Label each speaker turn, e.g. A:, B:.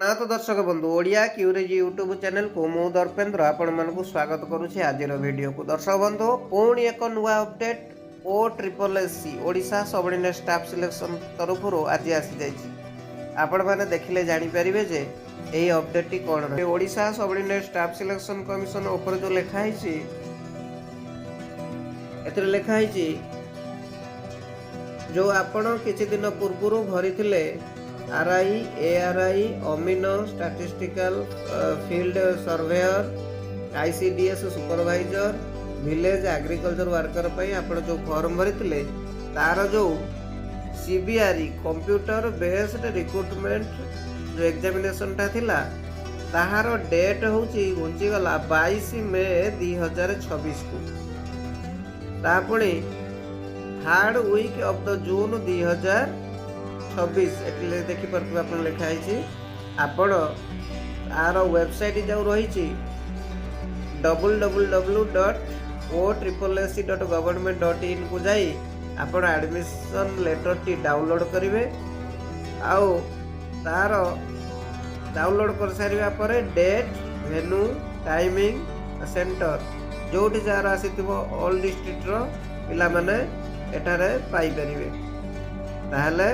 A: ତ ଦର୍ଶକ ବନ୍ଧୁ, ଓଡ଼ିଆ କ୍ୟୁରେଜି ୟୁଟ୍ୟୁବ୍ ଚ୍ୟାନେଲକୁ ମୁଁ ଦର୍ପେନ୍ଦ୍ର ଆପଣମାନଙ୍କୁ ସ୍ୱାଗତ କରୁଛି ଆଜିର ଭିଡ଼ିଓକୁ। ଦର୍ଶକ ବନ୍ଧୁ, ପୁଣି ଏକ ନୂଆ update OSSSC, Odisha subordinate staff selection ତରଫରୁ ଆଜି ଆସିଯାଇଛି। ଆପଣମାନେ ଦେଖିଲେ ଜାଣିପାରିବେ ଯେ ଏହି ଅପଡେଟ୍ଟି କ'ଣ ରହେ। Odisha subordinate staff selection commission ଉପରେ ଯେଉଁ ଲେଖା ହେଇଛି, ଏଥିରେ ଲେଖା ହେଇଛି, ଯେଉଁ ଆପଣ କିଛି ଦିନ ପୂର୍ବରୁ ଭରିଥିଲେ RI, ARI, ଅମିନ, statistical field surveyor, ICDS supervisor, village agriculture worker ପାଇଁ ଆପଣ ଯେଉଁ ଫର୍ମ ଭରିଥିଲେ, ତାର ଯେଉଁ ସିବିଆର୍ଇ, କମ୍ପ୍ୟୁଟର ବେସ୍ଡ ରିକ୍ରୁଟମେଣ୍ଟ ଯେଉଁ ଏକ୍ଜାମିନେସନଟା ଥିଲା, ତାହାର ଡେଟ୍ ହେଉଛି ଘୁଞ୍ଚିଗଲା 22 ମେ 2026କୁ। ତା ପୁଣି third week of the June 2026। ଏଠି ଦେଖିପାରୁଥିବେ ଆପଣ, ଲେଖା ହେଇଛି। ଆପଣ ତାର ୱେବସାଇଟ୍ ଯେଉଁ ରହିଛି, www.osssc.government.inକୁ ଯାଇ ଆପଣ ଆଡ଼ମିସନ୍ ଲେଟର୍ଟି ଡାଉନଲୋଡ଼୍ କରିବେ। ଆଉ ତାର ଡାଉନଲୋଡ଼୍ କରିସାରିବା ପରେ ଡେଟ୍, ଭେନ୍ୟୁ, ଟାଇମିଂ, ସେଣ୍ଟର ଯେଉଁଠି ଯାହାର ଆସିଥିବ, ଅଲ୍ ଡିଷ୍ଟ୍ରିକ୍ଟର ପିଲାମାନେ ଏଠାରେ ପାଇପାରିବେ। ତାହେଲେ